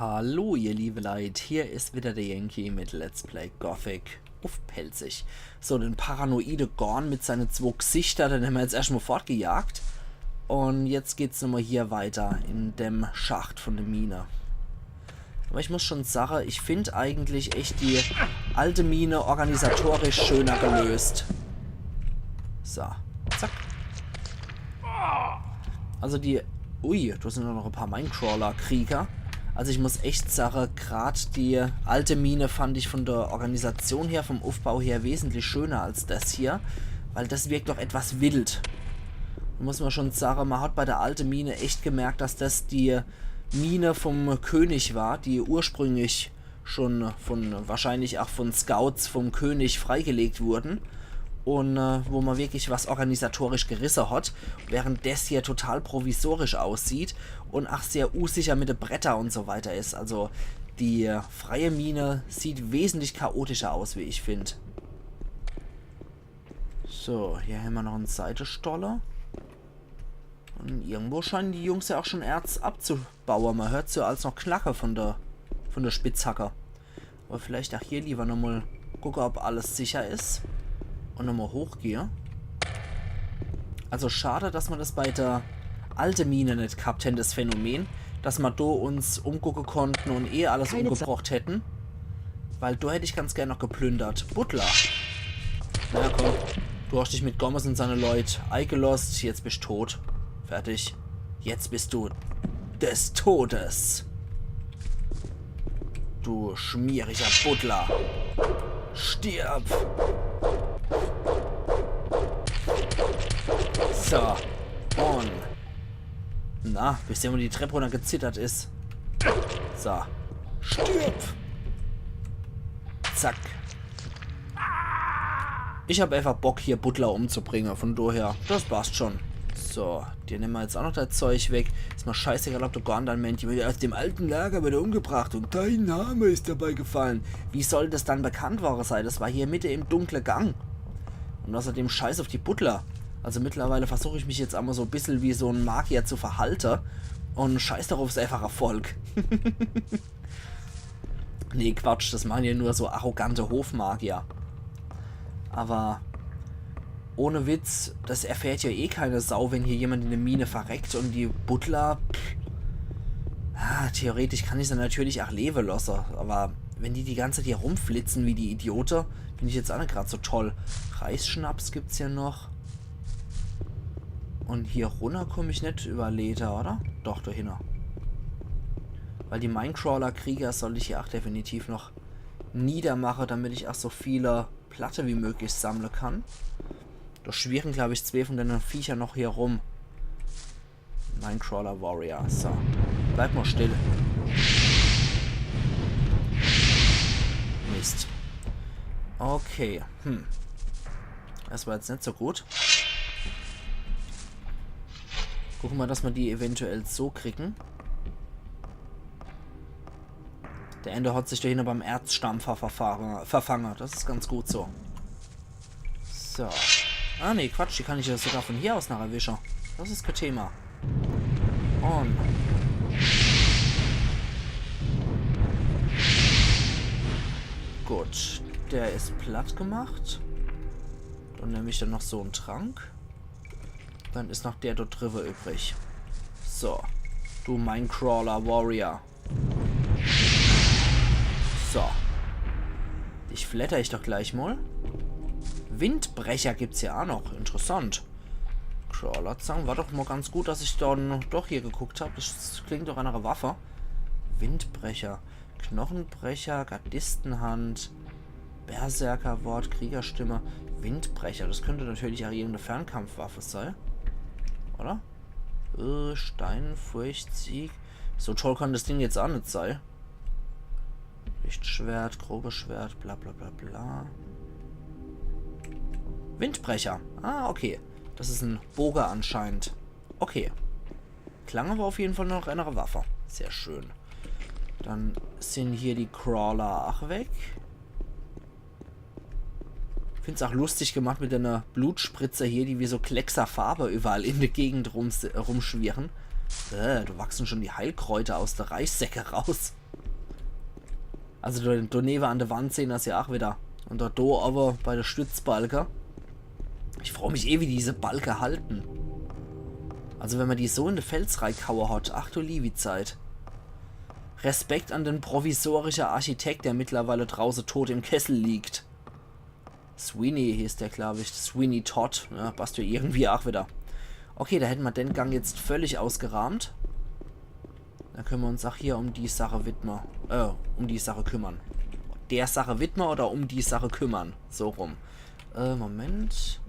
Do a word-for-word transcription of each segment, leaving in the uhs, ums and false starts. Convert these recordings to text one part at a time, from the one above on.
Hallo, ihr liebe Leit, hier is wieder der Yankee mit Let's Play Gothic uff Pälzisch. So, den paranoide Gorn mit seine zwo Gsichter, den hämmer jetzt erschtmol fortgejagt. Un jetzt geht's nochmol hier weiter in dem Schacht von der Mine. Aber ich muss schon sage, ich find eigentlich echt die alte Mine organisatorisch schöner gelöst. So, zack. Also die... Ui, do sin noch e paar Minecrawler-Krieger. Also ich muss echt sage, grad die alte Mine fand ich von der Organisation her, vom Uffbau her wesentlich schöner als das hier. Weil das wirkt doch etwas wild. Muss mer schon sage, mer hat bei der alte Mine echt gemerkt, dass das die Mine vom König war, die ursprünglich schon von, wahrscheinlich auch von Scouts vom König freigelegt wurden un, äh, wo mer wirklich was organisatorisch gerisse hat, während das hier total provisorisch aussieht un auch sehr unsicher mit de Bretter un so weiter is. Also die, äh, freie Mine sieht wesentlich chaotischer aus, wie ich find. So, hier hämmer noch en Seidestolle. Un irgendwo scheinen die Jungs ja auch schon Erz abzubaue. Mer hört's ja als noch knacke von der, von der Spitzhacke. Aber vielleicht auch hier lieber nochmol gucke, ob alles sicher is. Un nochmol hochgehe. Also schade, dass mer das bei der alte Mine net gehabt hätten, das Phänomen, dass mer do uns umgucke konnten un eh alles Keine umgebrocht hätten. Weil do hätt ich ganz gern noch geplündert. Butler. Na komm, du hast dich mit Gomez un seine Leit eigelost, jetzt bist tot. Fertig. Jetzt bist du des Todes. Du schmieriger Butler. Stirb. So. Un... Na, bis der immer die Trepp runtergezittert is. So. Stirb. Zack. Ich hab einfach Bock, hier Butler umzubringen, von daher, das passt schon. So, dir nemme mer jetzt auch noch dei Zeug weg. Is mer scheißegal, ob der Gorn dann meint, „Jemand aus dem alten Lager wurde umgebracht und dein Name ist dabei gefallen.“ Wie soll das dann bekannt worre sei? Das war hier mitte im dunkle Gang. Un außerdem scheiß auf die Butler. Also mittlerweile versuch ich mich jetzt emol so e bissel wie so en Magier zu verhalte. Un scheiß drauf, is einfach Erfolg. Nee, Quatsch, das machen ja nur so arrogante Hofmagier. Aber ohne Witz, das erfährt ja eh keine Sau, wenn hier jemand in der Mine verreckt un die Butler, pff, ah, theoretisch kann ich se natürlich auch lewe losse, aber wenn die die ganze Zeit hier rumflitzen wie die Idiote, find ich jetzt auch net grad so toll. Reisschnaps gibt's hier noch. Un hier runner komm ich net über Leiter, oder? Doch, do hinne. Weil die Minecrawler-Krieger soll ich hier auch definitiv noch niedermache, damit ich auch so viele Platte wie möglich sammle kann. Do schwirren, glaub ich, zwee von dene Viecher noch hier rum. Minecrawler Warrior. So. Bleib mol still. Mist. Okay. Hm. Das war jetzt net so gut. Gucke mer, dass mer die eventuell so kriegen. Der Ende hat sich do hinne beim Erzstampfer verfahren, verfangen. Das is ganz gut so. So. Ah, nee, Quatsch, die kann ich ja sogar von hier aus noch erwische. Das is kein Thema. Un... Gut, der is platt gemacht. Dann nemm ich dann noch so en Trank. Dann is noch der dort driwwe übrig. So, du Minecrawler Warrior. So. Dich flatter ich doch gleich mol. Windbrecher gibt's ja auch noch. Interessant. Crawlerzang, war doch mol ganz gut, dass ich dann doch hier geguckt hab. Das klingt doch nach einer Waffe. Windbrecher. Knochenbrecher, Gardistenhand, Berserkerwort, Kriegerstimme, Windbrecher. Das könnte natürlich auch irgendeine Fernkampfwaffe sei. Oder? Äh, Steinfurchtsieg. So toll kann das Ding jetzt auch net sei. Lichtschwert, grobes Schwert, bla bla bla bla. Windbrecher. Ah, okay. Das is en Boge anscheinend. Okay. Klang aber auf jeden Fall noch einer Waffe. Sehr schön. Dann sin hier die Crawler auch weg. Find's auch lustig gemacht mit einer Blutspritze hier, die wie so Kleckser Farbe überall in der Gegend rums-, rumschwirren. Äh, do wachsen schon die Heilkräuter aus der Reissäcke raus. Also do, do newe an de Wand sehn mer's jo ach widder. Un dort do awwer bei de Stützbalke. Ich froo mich eh, wie die diese Balke halten. Also wenn mer die so in de Fels reikaue hot, ach du liewi Zeit. Respekt an den provisorische Architekt, der mittlerweile drauße tot im Kessel liegt. Sweeney hieß der, glaub ich. Sweeney Todd. Ja, passt jo irgendwie ach widder. Okay, do hätte mer den Gang jetzt völlig ausgeraamt. Do könne mer uns ach hier um die Sache widme. Äh, um die Sache kümmere. Der Sache widme oder um die Sache kümmere. So rum. Äh, Moment.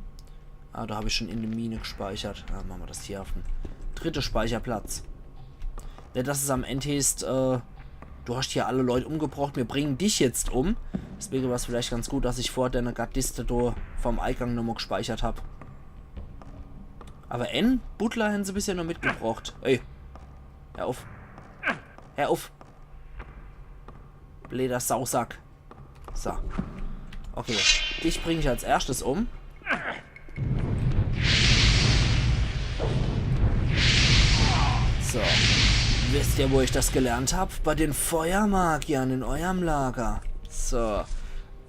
Ah, do hab ich schun in de Mine gspeichert. Ah, mache mer des hier uff de dritte Speicherplatz. Net, dass es am End heeßt, äh, du hascht hier alle Leut umgebracht, mir bringe dich jetzt um. Deswege war's vielleicht ganz gut, dass ich vorher denne Gardiste do vorm Eigang nochmol gspeichert hab. Awwer en Butler hän se bisher nur mitgebracht. Ey. Hör uff. Hör uff. Bleeder Sausack. So. Okay, dich bring ich als erschtes um. So. Wisst ihr, wo ich des gelernt hab? Bei den Feuermagiern in eurem Lager. So.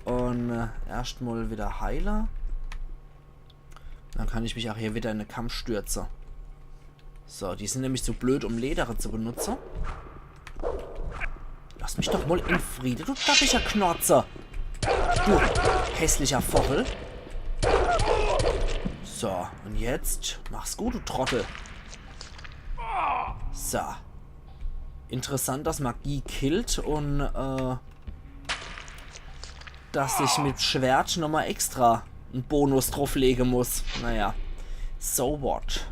Un, äh, erscht mol widder heile. Dann kann ich mich ach hier widder in de Kampf stürze. So, die sin nämlich zu bleed, um Ledere zu benutze. Lass mich doch mol in Friede, du dappischer Knorzer. Du hässlicher Vochel. So, un jetzt mach's gut, du Trottel. So. Interessant, dass Magie killt un, äh, dass ich mit Schwert nochmol extra en Bonus drufflege muss. Naja. So what.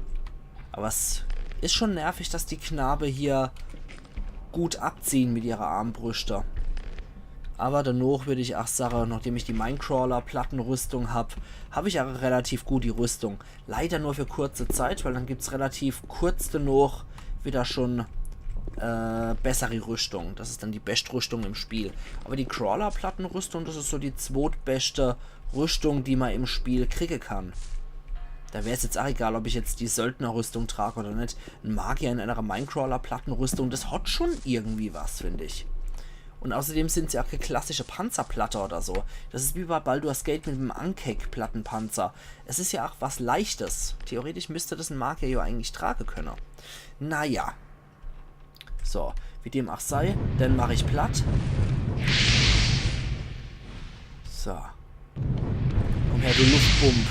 Awwer es is schun nervig, dass die Knabe hier gut abziehe mit ihre Armbrüschte. Awwer danoch würd ich ach sage, nochdem ich die Minecrawler-Plattenrüstung hab, hab ich ach relativ gut die Rüstung. Leider nur für kurze Zeit, weil dann gibt's relativ kurz danoch widder schun, äh, bessere Rüstung. Des is dann die beschte Rüstung im Spiel. Awwer die Crawler-Plattenrüstung, des is so die zwotbeschte Rüstung, die mer im Spiel kriege kann. Do wär's jetzt ach egal, ob ich jetzt die Söldnerrüstung trag oder net. En Magier in ener Minecrawler-Plattenrüstung, des hot schun irgendwie was, find ich. Un außerdem sin se ach kee klassische Panzerplatte oder so. Des is wie bei Baldur's Gate mit em Ankheq-Plattenpanzer. Es is jo ach was Leichtes. Theoretisch müsst des en Magier jo eigentlich trage könne. Naja. So, wie dem ach sei, den mach ich platt. So. Komm her, du Luftbump.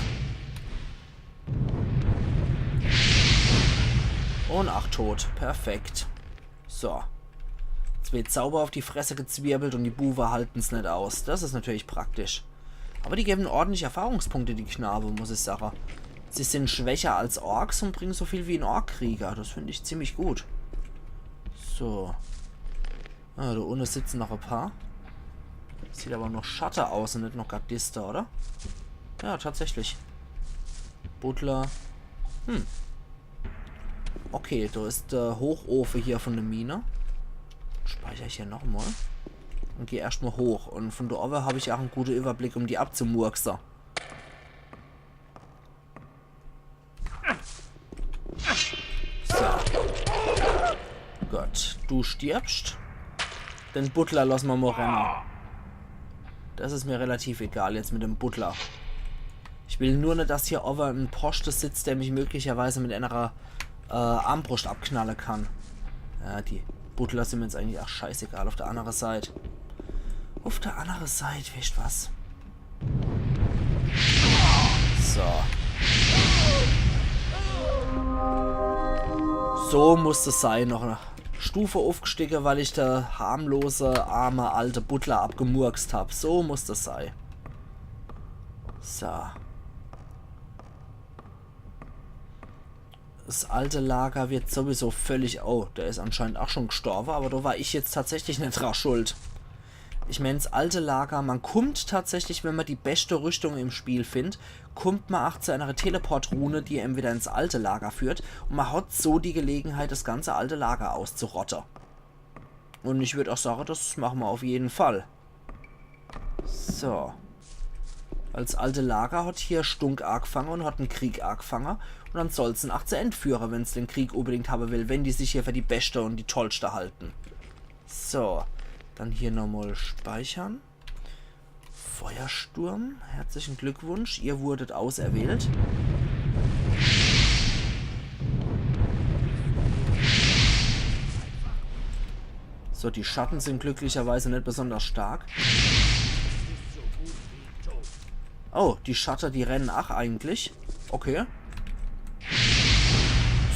Un ach tot. Perfekt. So. Zwee Zauber uff die Fresse gezwirbelt un die Buwe halten's net aus. Des is natürlich praktisch. Awwer die gewwe ordentlich Erfahrungspunkte, die Knabe, muss ich sage. Sie sin schwächer als Orks un bringe so viel wie en Orkkrieger. Des find ich ziemlich gut. So. Ah, do unne sitze noch e paar. Sieht awwer noch Schatte aus un net noch Gardiste, oder? Ja, tatsächlich. Butler. Hm. Okay, do is de Hochofe hier vun de Mine. Speicher ich hier nochmol. Un geh erscht mol hoch. Un vun do owwe hab ich ach en gute Iwwerblick, um die abzumurkse. So. Gut, du stirbscht. Den Butler losse mer mol renne. Des is mer relativ egal jetzt mit dem Butler. Ich will nur net, dass hier owwe en Poschte sitzt, der mich möglicherweise mit ener, äh, Armbruscht abknalle kann. Ja, die Butler sin mer jetzt eigentlich ach scheißegal uff de annere Seit. Uff de annere Seit, weescht was? So. So muss des sei. Noch e Stufe uffgstiege, weil ich de harmlose, arme, alte Butler abgemurkst hab. So muss des sei. So. S alte Lager werd sowieso völlig... Oh, der is anscheinend ach schun gstorwe, awwer do war ich jetzt tatsächlich net dra schuld. Ich meen, s alte Lager, mer kummt tatsächlich, wenn mer die beschte Rüschtung im Spiel findt, kummt mer ach zu ener Teleportrune, die em widder ins alte Lager führt. Un mer hot so die Gelegenheit, des ganze alte Lager auszurotte. Un ich würd ach sage, des mache mer uff jeden Fall. So. Weil s alte Lager hot hier Stunk aagfange un hot en Krieg aagfange. Un dann soll's en ach zu End führe, wenn's den Krieg unbedingt hawwe will, wenn die sich hier für die Beschte un die Tollschte halte. So. Dann hier nochmal speichern. Feuersturm, herzlichen Glückwunsch, ihr wurdet auserwählt. So, die Schatten sind glücklicherweise nicht besonders stark. Oh, die Schatten, die rennen ach eigentlich. Okay.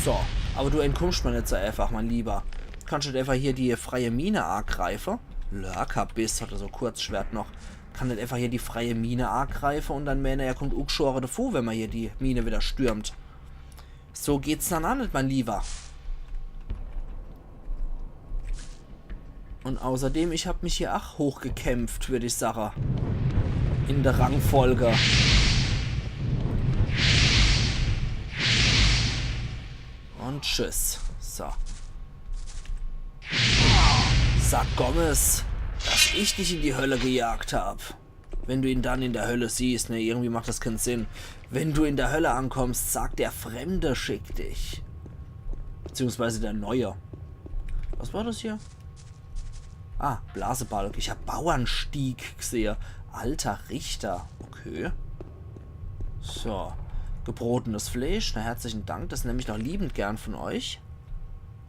So, aber du entkummst mir nicht so einfach, mein Lieber. Kannst du nicht einfach hier die freie Mine angreifen? Lörkerbiss hat er so Kurzschwert noch. Kann nicht einfach hier die freie Mine angreifen und dann meene, er kommt ugschore davor, wenn man hier die Mine wieder stürmt. So geht's dann auch nicht, mein Lieber. Und außerdem, ich hab mich hier ach hochgekämpft, würd ich sagen. In der Rangfolge. Und tschüss. So. Sag Gomez, dass ich dich in die Hölle gejagt hab. Wenn du ihn dann in der Hölle siehst, ne, irgendwie macht das keinen Sinn. Wenn du in der Hölle ankommst, sagt er, Fremde schickt dich. Beziehungsweise der Neue. Was war das hier? Ah, Blasebalg. Ich hab Bauernstieg gesehe. Alter Richter. Okay. So. Gebrotenes Fleisch. Na, herzlichen Dank. Das nehme ich doch liebend gern von euch.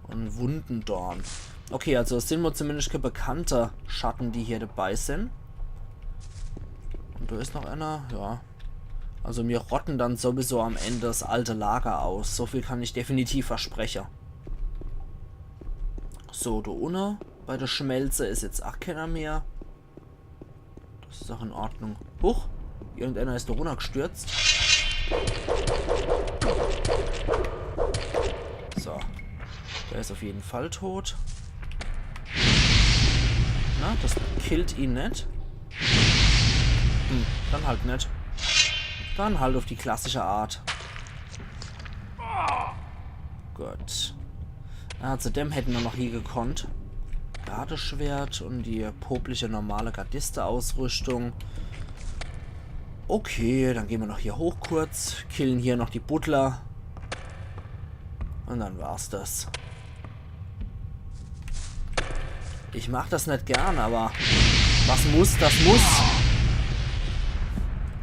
Und Wundendorn. Okay, also es sind wohl zumindest keine bekannte Schatten, die hier dabei sind. Und da ist noch einer, ja. Also mir rotten dann sowieso am Ende das alte Lager aus. So viel kann ich definitiv versprechen. So, da unne bei der Schmelze ist jetzt ach keiner mehr. Das ist auch in Ordnung. Huch, irgendeiner ist da runtergestürzt. So, der ist auf jeden Fall tot. Na, das killt ihn nicht. Hm, dann halt nicht. Dann halt auf die klassische Art. Gut. Ah, zu dem hätten wir noch hier gekonnt. Gardeschwert und die popliche normale Gardiste-Ausrüstung. Okay, dann gehen wir noch hier hoch kurz. Killen hier noch die Butler. Und dann war's das. Ich mach das nicht gern, aber was muss, das muss.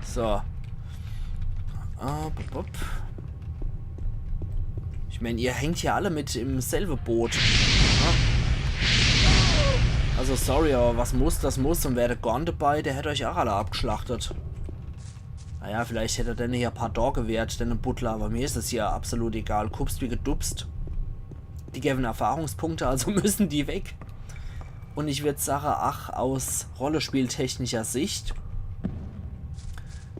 So. Ah, bup, bup. Ich mein, ihr hängt hier alle mit im selbe Boot. Ja? Also sorry, aber was muss, das muss. Und wär der Gorn dabei, der hätt euch auch alle abgeschlachtet. Naja, vielleicht hätt er denne hier paar Dage gewährt, denne Butler, aber mir is es hier absolut egal. Gupst wie gedupst. Die geben Erfahrungspunkte, also müssen die weg. Und ich würd sagen, ach, aus rollespieltechnischer Sicht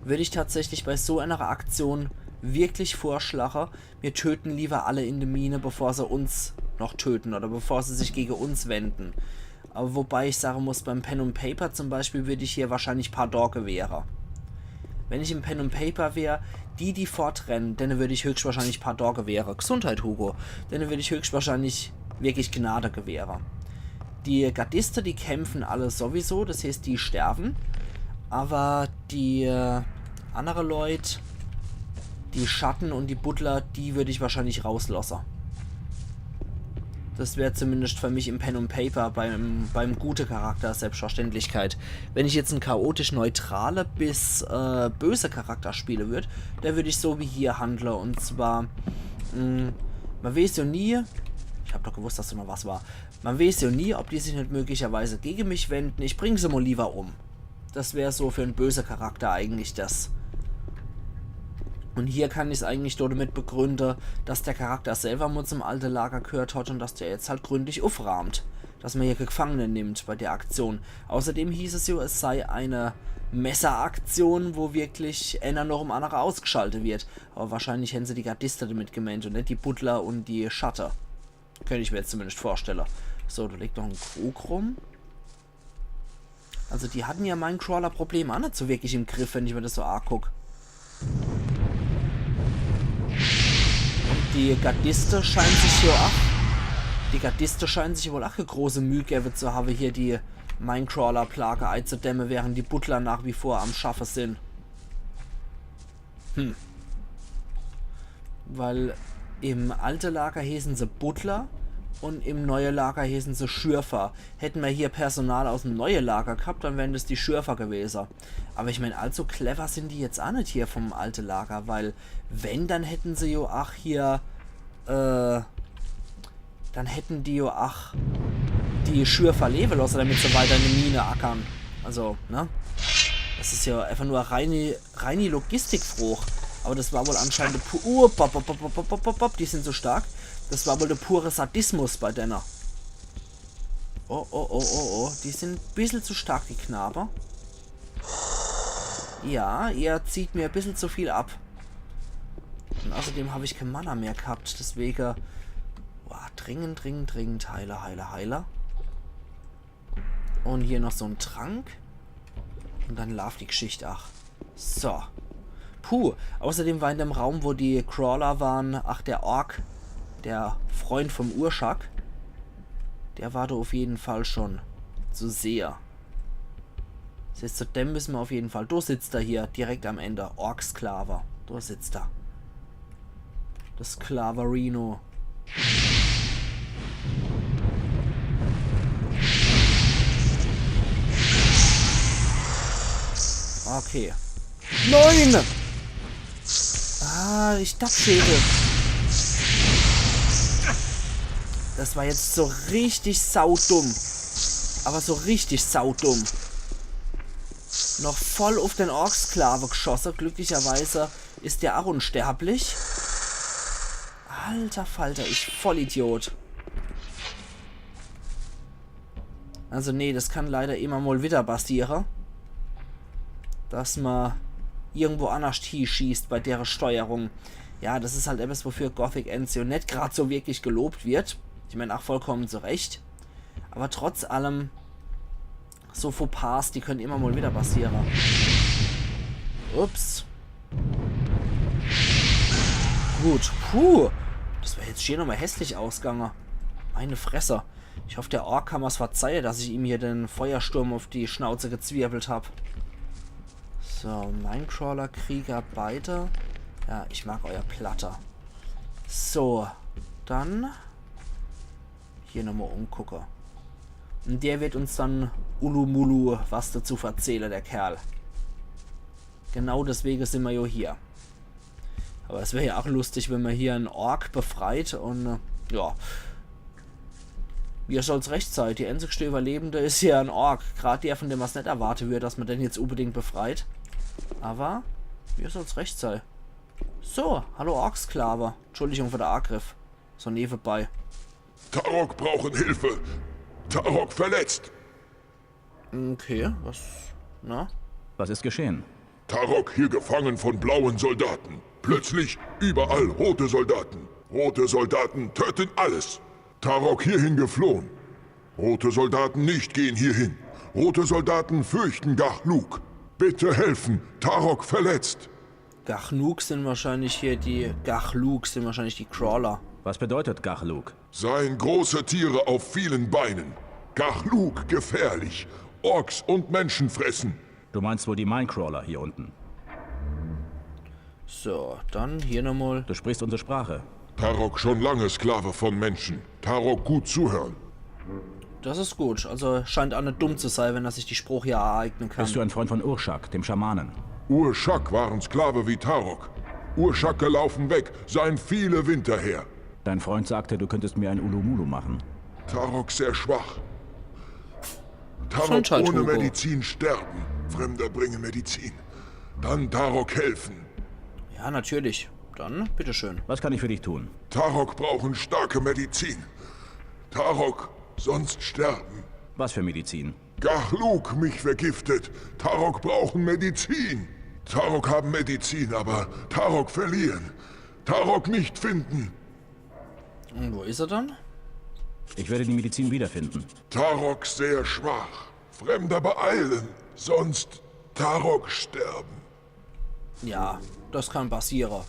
würd ich tatsächlich bei so einer Aktion wirklich vorschlagen, wir töten lieber alle in der Mine, bevor sie uns noch töten oder bevor sie sich gegen uns wenden. Aber wobei ich sagen muss, beim Pen und Paper zum Beispiel würd ich hier wahrscheinlich paar Dage gewähren. Wenn ich im Pen und Paper wär, die, die fortrennen, denne würd ich höchstwahrscheinlich paar Dage gewähren. Gesundheit, Hugo. Denne würd ich höchstwahrscheinlich wirklich Gnade gewähren. Die Gardiste, die kämpfen alle sowieso, das heißt, die sterben. Aber die äh, andere Leute, die Schatten und die Butler, die würd ich wahrscheinlich rauslassen. Das wär zumindest für mich im Pen und Paper beim, beim gute Charakter Selbstverständlichkeit. Wenn ich jetzt einen chaotisch neutrale bis äh, böse Charakter spielen würd, da würd ich so wie hier handle. Und zwar, mh, man weiß ja nie, ich hab doch gewusst, dass da noch was war. Man weiß ja nie, ob die sich nicht möglicherweise gegen mich wenden. Ich bring sie mal lieber um. Das wär so für einen böse Charakter eigentlich das. Und hier kann ich's eigentlich nur damit begründen, dass der Charakter selber mal zum alte Lager gehört hat und dass der jetzt halt gründlich aufraumt. Dass man hier Gefangene nimmt bei der Aktion. Außerdem hieß es ja, es sei eine Messeraktion, wo wirklich einer noch dem anderen ausgeschaltet wird. Aber wahrscheinlich hätten sie die Gardiste damit gemeint und nicht die Butler und die Schatten. Könnte ich mir jetzt zumindest vorstellen. So, da liegt noch ein Krug rum. Also die hatten ja Minecrawler-Probleme auch nicht so wirklich im Griff, wenn ich mir das so anguck. Und die Gardiste scheinen sich ja auch, die Gardiste scheinen sich wohl auch eine große Mühe gegeben zu haben, hier die Minecrawler-Plage einzudämmen, während die Butler nach wie vor am Schaffen sind. Hm. Weil im alte Lager hießen sie Butler, Und im neue Lager heeßen se Schürfer. Hätten mer hier Personal aus dem neue Lager gehabt, dann wären das die Schürfer gewese. Aber ich mein, allzu clever sind die jetzt ach net hier vom alte Lager, weil wenn, dann hätten se jo ach hier, äh, dann hätten die jo ach die Schürfer lewe losse, damit se weiter in de Mine ackern. Also, ne? Das is jo einfach nur reine, reine Logistikfroch. Aber das war wohl anscheinend de pu-, oh, bop, bop, bop, die sind so stark. Das war wohl de pure Sadismus bei denne. Oh, oh, oh, oh, oh. Die sind bissel zu stark, die Knabe. Ja, ihr zieht mir bissel zu viel ab. Und außerdem hab ich kein Mana mehr gehabt, deswege. Boah, dringend, dringend, dringend. Heile, heile, heile. Und hier noch so ein Trank. Und dann laaft die Geschichte, ach. So. Puh. Außerdem war in dem Raum, wo die Crawler waren, ach, der Ork, der Freund vom Urschak, der war da auf jeden Fall schon zu sehe. Das heißt, zu dem müssen wir auf jeden Fall. Da sitzt er hier, direkt am Ende. Ork-Sklave. Da sitzt er. Das Sklaverino. Okay. Nein! Ah, ich dachte, das war jetzt so richtig saudumm. Aber so richtig saudumm. Noch voll auf den Ork-Sklave geschosse. Glücklicherweise ist der auch unsterblich. Alter Falter, ich Vollidiot. Also nee, das kann leider immer mal wieder passiere, dass man irgendwo anders hieschießt bei der Steuerung. Ja, das ist halt etwas, wofür Gothic Ezio net grad so wirklich gelobt wird. Ich meine, ach, vollkommen zu Recht. Aber trotz allem, so Fauxpas, die können immer mal wieder passiere. Ups. Gut, puh. Das wäre jetzt hier nochmal hässlich ausgegangen. Meine Fresse. Ich hoffe, der Ork kann mir's verzeihen, dass ich ihm hier den Feuersturm auf die Schnauze gezwirbelt hab. So, Minecrawler, Krieger, beide. Ja, ich mag euer Platter. So, dann hier nochmal umgucke. Und der wird uns dann Ulumulu was dazu verzählen, der Kerl. Genau deswegen sind wir ja hier. Aber es wäre ja auch lustig, wenn man hier einen Ork befreit und, äh, ja. Mir soll's recht sei. Die einzigste Überlebende ist hier ein Ork. Grad der, von dem man's net erwarte würde, dass man den jetzt unbedingt befreit. Aber mir soll's recht sei. So, hallo Orksklave. Entschuldigung für den Angriff. So nebenbei. Tarok brauchen Hilfe. Tarok verletzt. Okay, was? Na? Was ist geschehen? Tarok hier gefangen von blauen Soldaten. Plötzlich überall rote Soldaten. Rote Soldaten töten alles. Tarok hierhin geflohen. Rote Soldaten nicht gehen hierhin. Rote Soldaten fürchten Gachluk. Bitte helfen. Tarok verletzt. Gachluk sind wahrscheinlich hier die, Gachluk sind wahrscheinlich die Crawler. Was bedeutet Gachluk? Seien große Tiere auf vielen Beinen. Gachluk gefährlich. Orks und Menschen fressen. Du meinst wohl die Minecrawler hier unten? So, dann hier nochmal. Du sprichst unsere Sprache. Tarok schon lange Sklave von Menschen. Tarok gut zuhören. Das ist gut. Also scheint auch nicht dumm zu sein, wenn er sich die Sprache ja aneignen kann. Bist du ein Freund von Urschak, dem Schamanen? Urschak waren Sklave wie Tarok. Urschak gelaufen weg, seien viele Winter her. Dein Freund sagte, du könntest mir ein Ulumulu machen. Tarok sehr schwach. Tarok Gesundheit, ohne Hugo. Medizin sterben. Fremder bringen Medizin. Dann Tarok helfen. Ja, natürlich. Dann, bitteschön. Was kann ich für dich tun? Tarok brauchen starke Medizin. Tarok sonst sterben. Was für Medizin? Gachluk mich vergiftet. Tarok brauchen Medizin. Tarok haben Medizin, aber Tarok verlieren. Tarok nicht finden. Und wo ist er dann? Ich werde die Medizin wiederfinden. Tarok sehr schwach. Fremder beeilen, sonst Tarok sterben. Ja, das kann passieren.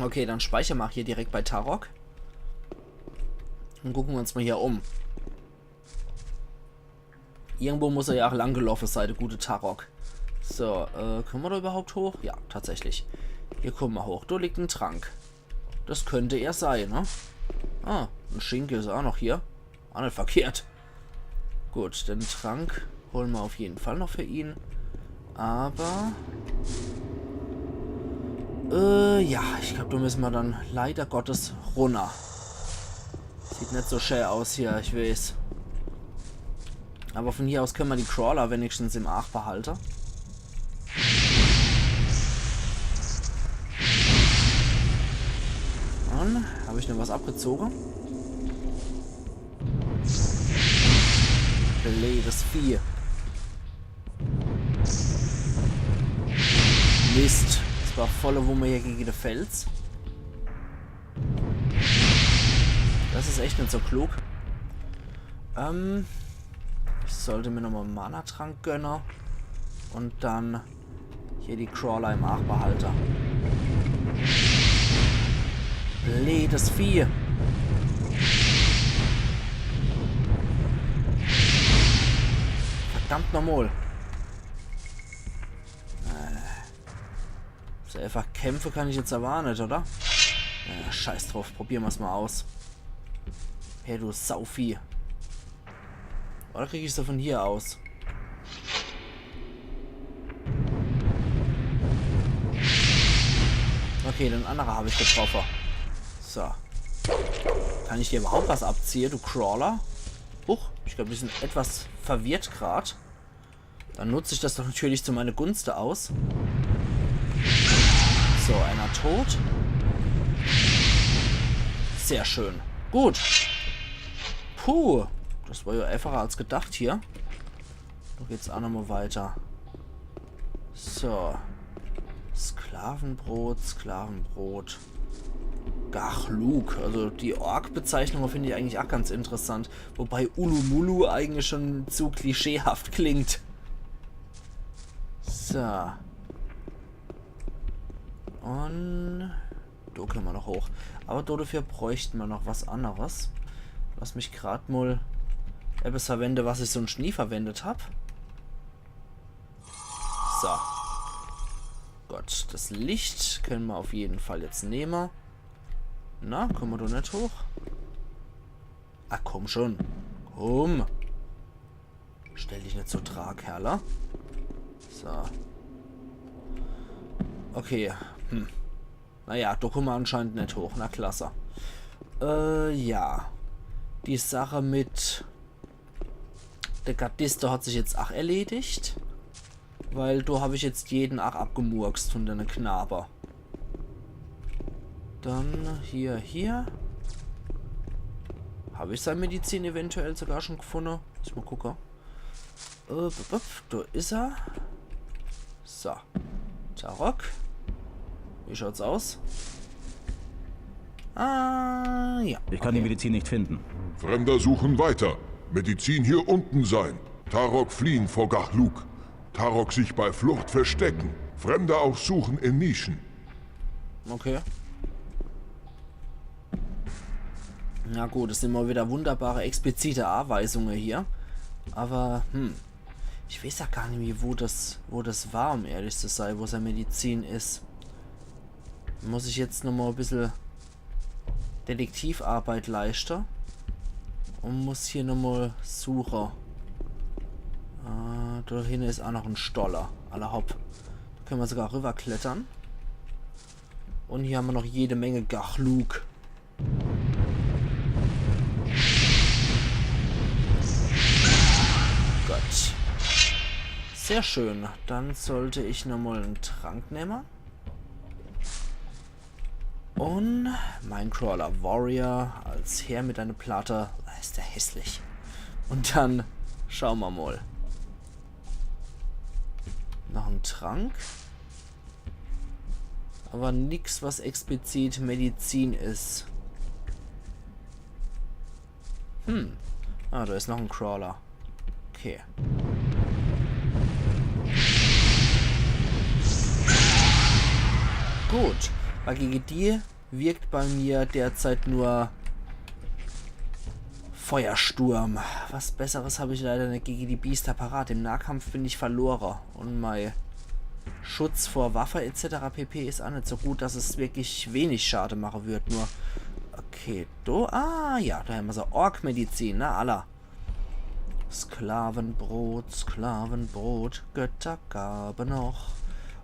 Okay, dann speichern wir hier direkt bei Tarok. Und gucken wir uns mal hier um. Irgendwo muss er ja auch langgelaufen sein, der gute Tarok. So, äh, können wir da überhaupt hoch? Ja, tatsächlich. Hier kommen wir hoch. Da liegt ein Trank. Das könnte er sein, ne? Ah, en Schinke is auch noch hier. Auch net verkehrt. Gut, den Trank hole mer auf jeden Fall noch für ihn. Aber... Äh, ja, ich glaub, do müsse mer dann leider Gottes runner. Sieht net so schä aus hier, ich weeß. Aber von hier aus könne mer die Crawler wenigstens im Aach behalte. Dann hab ich noch was abgezoge. Bleedes Vieh. Mist. Das war volle Wumme hier gege de Fels. Das is echt net so klug. Ähm, ich sollt mer nochmol en Mana-Trank gönne. Und dann hier die Crawler im Aach behalte. Bleedes Vieh. Verdammt nochmol. Äh. So einfach kämpfe kann ich jetzt aber auch net, oder? Ja, scheiß drauf, probiere mer's mal aus. Hey, du Sauvieh. Oder krieg ich se von hier aus? Okay, den annere hab ich getroffe. So. Kann ich dir überhaupt was abziehe, du Crawler? Huch, ich glaub, die sind etwas verwirrt grad. Dann nutz ich das doch natürlich zu meine Gunste aus. So, einer tot. Sehr schön. Gut. Puh. Das war ja einfacher als gedacht hier. Do geht's auch nochmal weiter. So. Sklavenbrot, Sklavenbrot. Gachluk. Also die Ork-Bezeichnung finde ich eigentlich auch ganz interessant. Wobei Ulumulu eigentlich schon zu klischeehaft klingt. So. Und do könne mer noch hoch. Aber dodefür bräuchte mer noch was anneres. Lass mich grad mal etwas verwende, was ich sonst nie verwendet hab. So. Gott, das Licht könne mer auf jeden Fall jetzt nehme. Na, komme mer do net hoch? Ah, komm schon. Komm. Stell dich net so dra, Kerle. So. Okay. Hm. Naja, do komme mer anscheinend net hoch. Na klasse. Äh, ja. Die Sache mit de Gardiste hat sich jetzt ach erledigt. Weil do hab ich jetzt jeden ach abgemurkst von dene Knabe. Dann hier, hier. Hab ich sei Medizin eventuell sogar schon gefunde? Lass mal gucke. Äh, bup, bup, do is er. So. Tarok. Wie schaut's aus? Ah, ja. Ich kann die Medizin nicht finden. Fremder suchen weiter. Medizin hier unten sein. Tarok fliehen vor Gachluk. Tarok sich bei Flucht verstecken. Fremder auch suchen in Nischen. Okay. Na gut, das sind mal wieder wunderbare, explizite Anweisungen hier. Aber, hm. Ich weiß ja gar nicht mehr, wo das, wo das war, um ehrlich zu sein, wo sein Medizin ist. Muss ich jetzt nochmal ein bisschen Detektivarbeit leisten. Und muss hier nochmal suchen. Äh, da hinten ist auch noch ein Stoller. Alla hopp. Da können wir sogar rüberklettern. Und hier haben wir noch jede Menge Gachluk. Gut. Sehr schön. Dann sollte ich nochmal einen Trank nehmen. Und Minecrawler Warrior als Herr mit einer Platte. Da ist der hässlich. Und dann schauen wir mal. Noch ein Trank. Aber nix, was explizit Medizin ist. Hm. Ah, da ist noch ein Crawler. Okay. Gut. Weil gegen die wirkt bei mir derzeit nur Feuersturm. Was Besseres habe ich leider nicht gegen die Biester parat. Im Nahkampf bin ich verloren. Und mein Schutz vor Waffe et cetera pp. Ist auch nicht so gut, dass es wirklich wenig Schade machen wird. Nur Okay, do. Ah, ja, do hämmer so Ork-Medizin, na, alla. Sklavenbrot, Sklavenbrot, Göttergabe noch.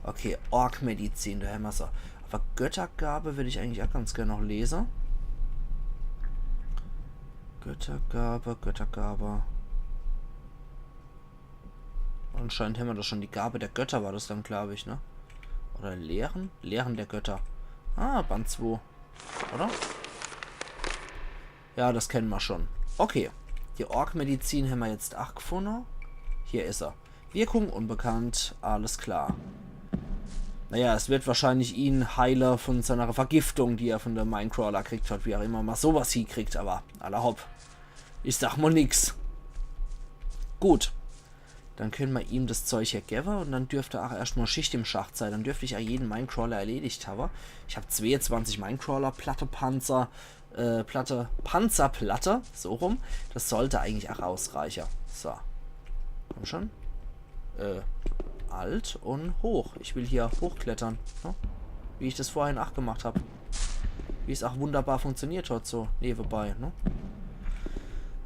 Okay, Ork-Medizin, do hämmer so. Awwer Göttergabe würd ich eigentlich ach ganz gern noch lese. Göttergabe, Göttergabe. Anscheinend hämmer doch schon die Gabe der Götter, war das dann, glaub ich, ne? Oder Lehren? Lehren der Götter. Ah, Band zwei. Oder? Ja, das kenne mer schon. Okay. Die Ork-Medizin hämmer jetzt ach gefunne. Hier is er. Wirkung unbekannt. Alles klar. Naja, es wird wahrscheinlich ihn heile von seiner Vergiftung, die er von der Minecrawler kriegt hat, wie auch immer mer sowas hiekriegt, awwer alla hopp. Ich sag mol nix. Gut. Dann kenne mer ihm das Zeug hier gewwe und dann dürft ach erscht mol Schicht im Schacht sei. Dann dürft ich ach jeden Minecrawler erledigt hawwe. Ich hab zweeunzwanzig Minecrawler, Platte, Panzer, äh, Platte, Panzerplatte, so rum. Das sollte eigentlich ach ausreiche. So. Komm schon. Äh, Alt und hoch. Ich will hier hochklettere, ne? Wie ich das vorhin ach gemacht hab. Wie es ach wunderbar funktioniert hat, so nebenbei, ne?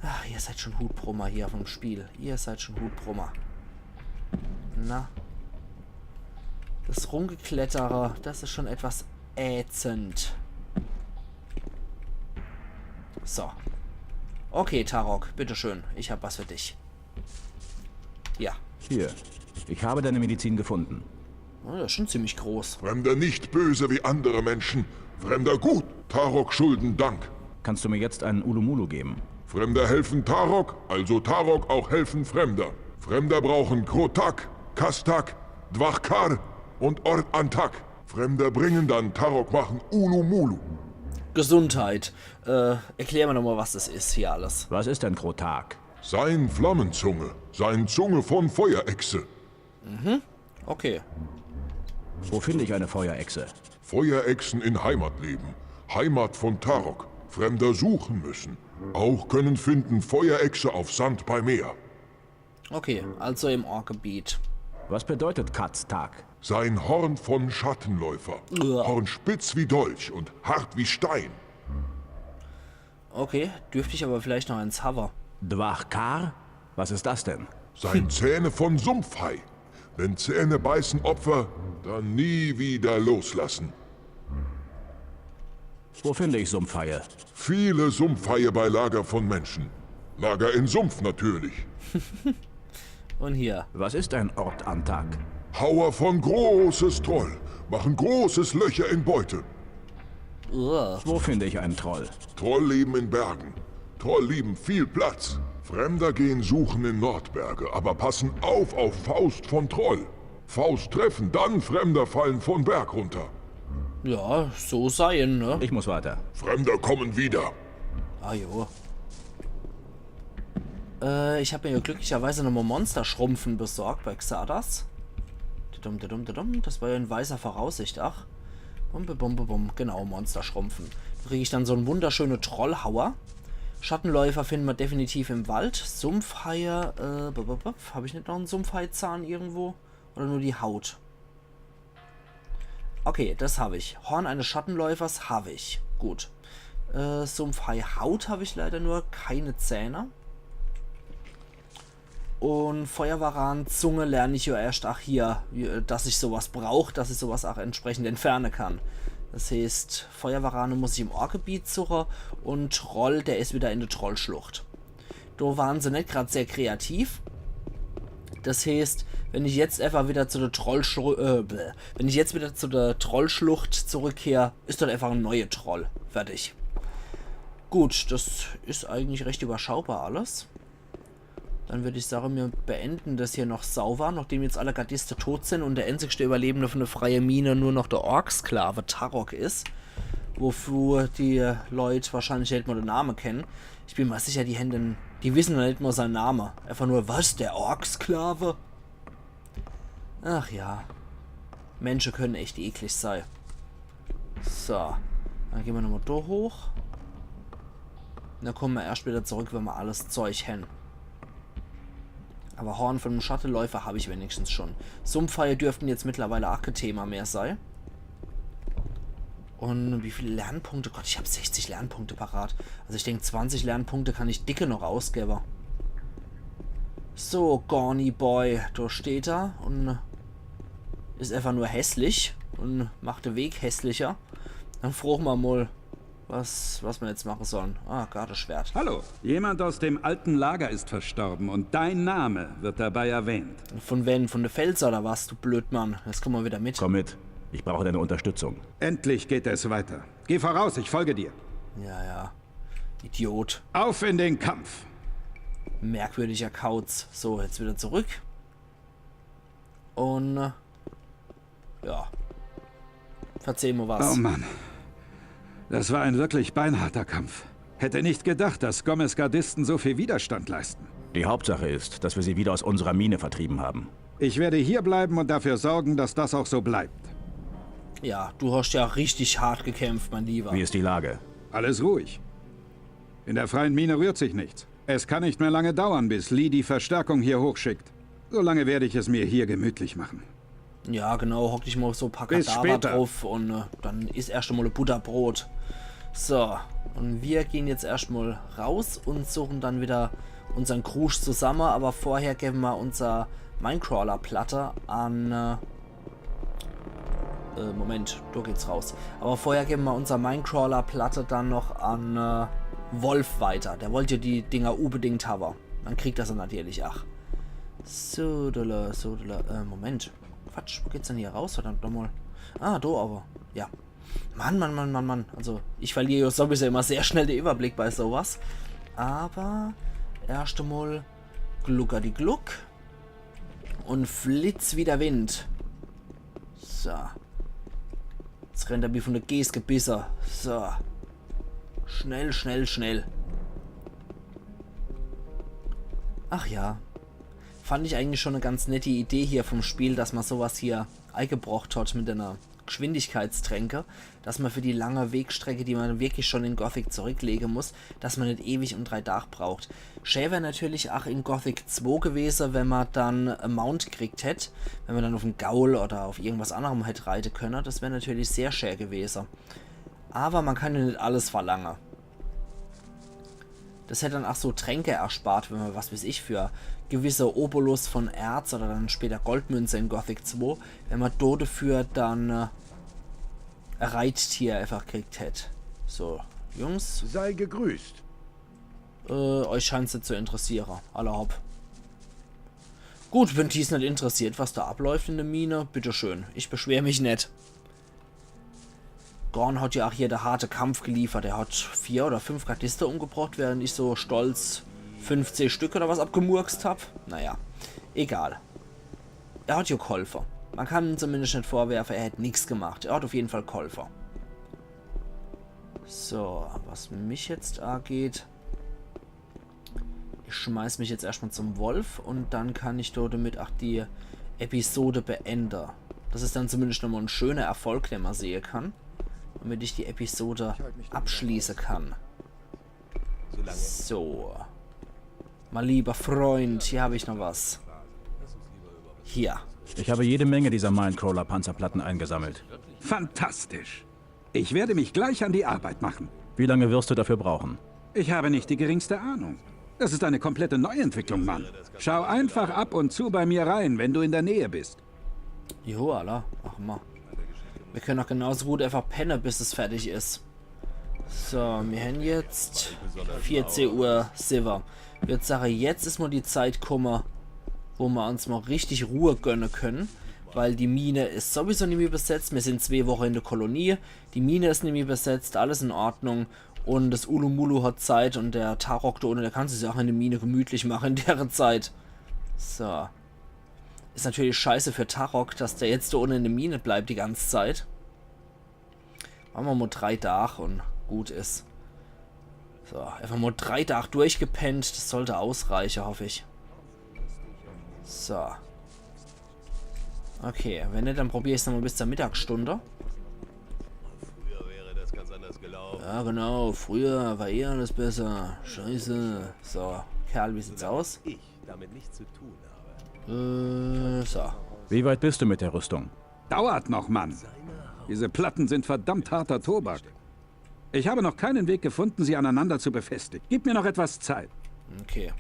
Ach, ihr seid schon Hutbrummer hier vom Spiel. Ihr seid schon Hutbrummer. Na. Das Rumgeklettere, das is schon etwas ätzend. So. Okay, Tarok, bitteschön. Ich hab was für dich. Ja. Hier. Ich habe deine Medizin gefunden. Oh, das is schon ziemlich groß. Fremder nicht böse wie andere Menschen. Fremder gut. Tarok schulden Dank. Kannst du mir jetzt einen Ulumulu geben? Fremder helfen Tarok, also Tarok auch helfen Fremder. Fremder brauchen Krotak, Kastak, Dwachkar und Ort Antak. Fremder bringen dann Tarok machen Ulumulu. Gesundheit. Äh, erklär mer nochmol, was das is hier alles. Was ist ein Krotak? Sein Flammenzunge, sein Zunge von Feuerechse. Okay. Wo finde ich eine Feuerechse? Feuerechsen in Heimat leben. Heimat von Tarok. Fremder suchen müssen. Auch können finden Feuerechse auf Sand bei Meer. Okay, also im Orkgebiet. Was bedeutet Katztag? Sein Horn von Schattenläufer. Uah. Horn spitz wie Dolch und hart wie Stein. Okay, dürft ich aber vielleicht noch eins hawwe. Dwachkar? Was ist das denn? Sein Zähne von Sumpfhai. Wenn Zähne beißen Opfer, dann nie wieder loslassen. Wo finde ich Sumpfhaie? Viele Sumpfhaie bei Lager von Menschen. Lager in Sumpf natürlich. Und hier. Was ist ein Ort Antak? Hauer von großes Troll. Machen großes Löcher in Beute. Uah. Wo finde ich einen Troll? Troll leben in Bergen. Troll lieben viel Platz. Fremder gehen suchen in Nordberge, aber passen auf auf Faust von Troll. Faust treffen, dann Fremder fallen von Berg runter. Ja, so sein, ne? Ich muss weiter. Fremder kommen wieder. Ah jo. Äh, ich hab mir ja glücklicherweise nochmal Monsterschrumpfen besorgt bei Xardas. Dudum, dudum, dudum. Das war ja in weiser Voraussicht. Ach. Bum, bum, bum, bum, bum. Genau, Monsterschrumpfen. Da krieg ich dann so en wunderschöne Trollhauer. Schattenläufer finden wir definitiv im Wald. Sumpfhaie, äh, bup, bup, bup. Hab ich nicht noch en Sumpfhaizahn irgendwo? Oder nur die Haut? Okay, das hab ich. Horn eines Schattenläufers hab ich. Gut. Äh, Sumpfhai-Haut hab ich leider nur, keine Zähne. Und Feuerwaran-Zunge lern ich ja erscht ach hier, dass ich sowas brauch, dass ich sowas ach entsprechend entferne kann. Das heeßt, Feuerwarane muss ich im Orkgebiet suche und Troll, der is wieder in der Trollschlucht. Do waren se net grad sehr kreativ. Das heeßt, wenn ich jetzt einfach wieder zu der Trollschlucht, äh, bäh, wenn ich jetzt wieder zu der Trollschlucht zurückkehr, is dort einfach en neue Troll. Fertig. Gut, das is eigentlich recht überschaubar alles. Dann würd ich sagen, wir beenden das hier noch sauber, nachdem jetzt alle Gardiste tot sind und der einzigste Überlebende von der freie Mine nur noch der Orksklave Tarok is. Wofür die Leute wahrscheinlich net mal den Namen kennen. Ich bin mir sicher, die Händen, die wissen noch net mal sein Name. Einfach nur, was, der Orksklave? Ach ja. Menschen können echt eklig sei. So. Dann gehen wir nochmal do hoch. Dann kommen wir erscht wieder zurück, wenn wir alles Zeug hän. Aber Horn von dem Schattenläufer hab ich wenigstens schon. Sumpfhaie dürften jetzt mittlerweile ach kein Thema mehr sei. Und wie viele Lernpunkte? Gott, ich hab sechzig Lernpunkte parat. Also ich denk, zwanzig Lernpunkte kann ich dicke noch ausgebe. So, Gawny Boy, do steht er und is einfach nur hässlich und macht de Weg hässlicher. Dann froche mer mol, was, was mer jetzt mache sollen. Ah, Gardeschwert. Hallo, jemand aus dem alten Lager ist verstorben und dein Name wird dabei erwähnt. Von wen? Von de Pälzer oder was, du Blödmann? Jetzt komm mol wieder mit. Komm mit. Ich brauche deine Unterstützung. Endlich geht es weiter. Geh voraus, ich folge dir. Ja, ja. Idiot. Auf in den Kampf. Merkwürdiger Kauz. So, jetzt wieder zurück. Und, äh, ja. Verzähl mol was. Oh Mann. Das war ein wirklich beinharter Kampf. Hätte nicht gedacht, dass Gomez Gardisten so viel Widerstand leisten. Die Hauptsache ist, dass wir sie wieder aus unserer Mine vertrieben haben. Ich werde hier bleiben und dafür sorgen, dass das auch so bleibt. Ja, du hast ja richtig hart gekämpft, mein Lieber. Wie ist die Lage? Alles ruhig. In der freien Mine rührt sich nichts. Es kann nicht mehr lange dauern, bis Lee die Verstärkung hier hochschickt. Solange werde ich es mir hier gemütlich machen. Ja, genau, hock dich mol so paar Bis Kadaver später. Druff und äh, dann is erscht mol e Butterbrot. So, und wir gehen jetzt erscht mol raus und suchen dann wieder unsern Krusch zusammen, aber vorher geben wir unser Minecrawler-Platte an. Äh, äh, Moment, do geht's raus. Aber vorher geben wir unser Minecrawler-Platte dann noch an äh, Wolf weiter. Der wollte ja die Dinger unbedingt haben. Dann kriegt er se natürlich ach. So, dolle, so, dolle. Äh, Moment. Quatsch, wo geht's denn hier raus? Verdammt nochmal. Ah, do aber. Ja. Mann, Mann, Mann, Mann, Mann. Also, ich verliere ja sowieso immer sehr schnell den Überblick bei sowas. Aber erst einmal gluckadi gluck. Und flitz wie der Wind. So. Jetzt rennt er wie von der Gees gebisse. So. Schnell, schnell, schnell. Ach ja. Fand ich eigentlich schon eine ganz nette Idee hier vom Spiel, dass man sowas hier eingebrocht hat mit einer Geschwindigkeitstränke, dass man für die lange Wegstrecke, die man wirklich schon in Gothic zurücklegen muss, dass man nicht ewig und drei Tage braucht. Schä wär natürlich auch in Gothic zwei gewesen, wenn man dann a Mount gekriegt hätt, wenn man dann auf einen Gaul oder auf irgendwas anderem hätte reiten können. Das wär natürlich sehr schä gewesen. Aber man kann ja nicht alles verlangen. Das hätte dann auch so Tränke erspart, wenn man, was weiß ich, für gewisse Obolus von Erz oder dann später Goldmünze in Gothic zwei, wenn man do dafür dann äh, ein Reittier einfach gekriegt hätt. So, Jungs, Sei gegrüßt. äh, euch scheint's nicht zu interessieren. Alla hopp. Gut, wenn die's nicht interessiert, was da abläuft in der Mine, bitteschön. Ich beschwer mich nicht. Gorn hat ja auch hier der harte Kampf geliefert. Er hat vier oder fünf Gardisten umgebracht, während ich so stolz fünfzehn Stück oder was abgemurkst hab. Naja, egal. Er hat ja geholfen. Man kann ihm zumindest nicht vorwerfen, er hätte nichts gemacht. Er hat auf jeden Fall geholfen. So, was mich jetzt angeht, ich schmeiß mich jetzt erstmal zum Wolf und dann kann ich dort damit auch die Episode beenden. Das ist dann zumindest nochmal ein schöner Erfolg, den man sehen kann. Damit ich die Episode abschließen kann. So. Mein lieber Freund, hier habe ich noch was. Hier. Ich habe jede Menge dieser Minecrawler-Panzerplatten eingesammelt. Fantastisch. Ich werde mich gleich an die Arbeit machen. Wie lange wirst du dafür brauchen? Ich habe nicht die geringste Ahnung. Das ist eine komplette Neuentwicklung, Mann. Schau einfach ab und zu bei mir rein, wenn du in der Nähe bist. Jo, alla, mach mal. Wir können auch genauso gut einfach pennen, bis es fertig ist. So, wir haben jetzt vierzehn Uhr Silber. Ich würd sagen, jetzt ist mal die Zeit gekommen, wo wir uns mal richtig Ruhe gönnen können. Weil die Mine ist sowieso nicht mehr besetzt. Wir sind zwei Wochen in der Kolonie. Die Mine ist nicht mehr besetzt. Alles in Ordnung. Und das Ulumulu hat Zeit und der Tarok da unten, der kann sich auch in der Mine gemütlich machen in der Zeit. So. Ist natürlich scheiße für Tarok, dass der jetzt da unten in der Mine bleibt die ganze Zeit. Machen wir mal drei Tage und gut ist. So, einfach mal drei Tage durchgepennt. Das sollte ausreichen, hoffe ich. So. Okay, wenn nicht, dann probier ich's nochmal bis zur Mittagsstunde. Früher wäre das ganz anders gelaufen. Ja, genau, früher war eh alles besser. Scheiße. So, Kerl, wie sieht's aus? Ich damit nichts zu tun habe. Äh, so. Wie weit bist du mit der Rüstung? Dauert noch, Mann. Diese Platten sind verdammt harter Tobak. Ich habe noch keinen Weg gefunden, sie aneinander zu befestigen. Gib mir noch etwas Zeit. Okay.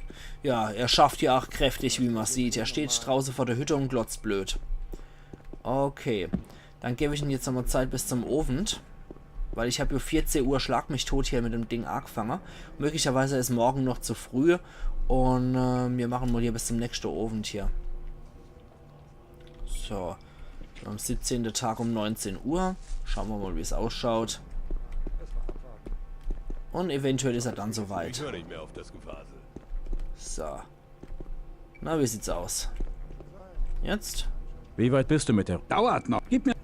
Ja, er schafft ja auch kräftig, wie man sieht. Er steht draußen vor der Hütte und glotzt blöd. Okay. Dann gebe ich ihm jetzt nochmal Zeit bis zum Abend. Weil ich habe ja vierzehn Uhr Schlag mich tot hier mit dem Ding angefangen. Möglicherweise ist morgen noch zu früh. Und äh, wir machen mal hier bis zum nächsten Abend hier. So. Am siebzehnten Tag um neunzehn Uhr. Schauen wir mal, wie es ausschaut. Und eventuell ist er dann soweit. Ich höre nicht mehr auf das Gefasel. So. Na, wie sieht's aus? Jetzt? Wie weit bist du mit der... Dauert noch. Gib mir.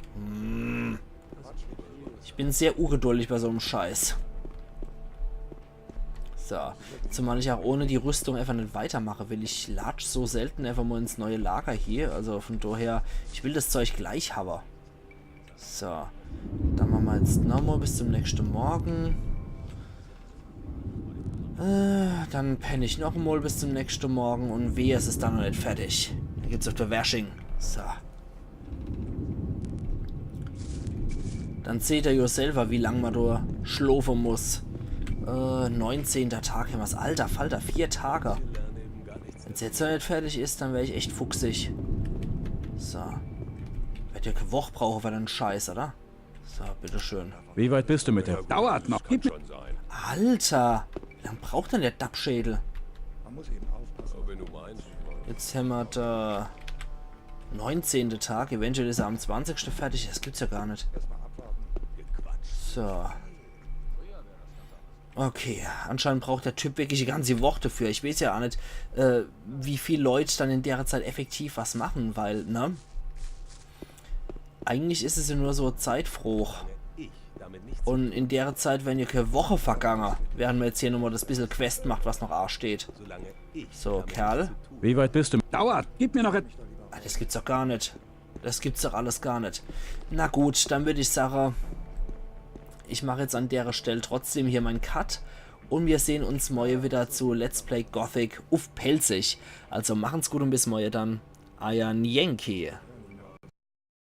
Ich bin sehr ungeduldig bei so einem Scheiß. So. Zumal ich auch ohne die Rüstung einfach nicht weitermache will. Ich latsch so selten einfach mal ins neue Lager hier. Also von daher, ich will das Zeug gleich haben. So. Dann machen wir jetzt nochmal bis zum nächsten Morgen. Äh, dann penne ich noch mal bis zum nächsten Morgen und wehe, es ist dann noch nicht fertig. Dann gibt's auf der Washing. So. Dann seht ihr ja selber, wie lang man da schlafen muss. Äh, neunzehnter Tag haben wir's. Alter Falter, vier Tage. Wenn's jetzt noch nicht fertig ist, dann wär ich echt fuchsig. So. Werd ja keine Woche brauchen für den Scheiß, oder? So, bitteschön. Wie weit bist du mit der... Dauert noch. Gib mir. Schon sein. Alter, wie lang braucht denn der Dappschädel? Aber wenn du meinst. Jetzt haben wir der neunzehnte Tag, eventuell ist er am zwanzigsten fertig, das gibt's ja gar nicht. So. Okay, anscheinend braucht der Typ wirklich die ganze Woche dafür. Ich weiß ja auch nicht, äh, wie viel Leute dann in der Zeit effektiv was machen, weil, ne? Eigentlich ist es ja nur so Zeitfroch. Ich damit nichts Und in der Zeit wären ja keine Woche vergangen, während man jetzt hier nochmal das bisschen Quest macht, was noch ansteht. Solange ich So, damit Kerl. nichts zu tun Wie weit bist du... Dauert. Gib mir noch etwas. Ah, das gibt's doch gar nicht. Das gibt's doch alles gar nicht. Na gut, dann würde ich sagen, ich mache jetzt an der Stelle trotzdem hier meinen Cut. Und wir sehen uns morgen wieder zu Let's Play Gothic uff Pälzisch. Also machen's gut und bis morgen dann. Euer Yankee.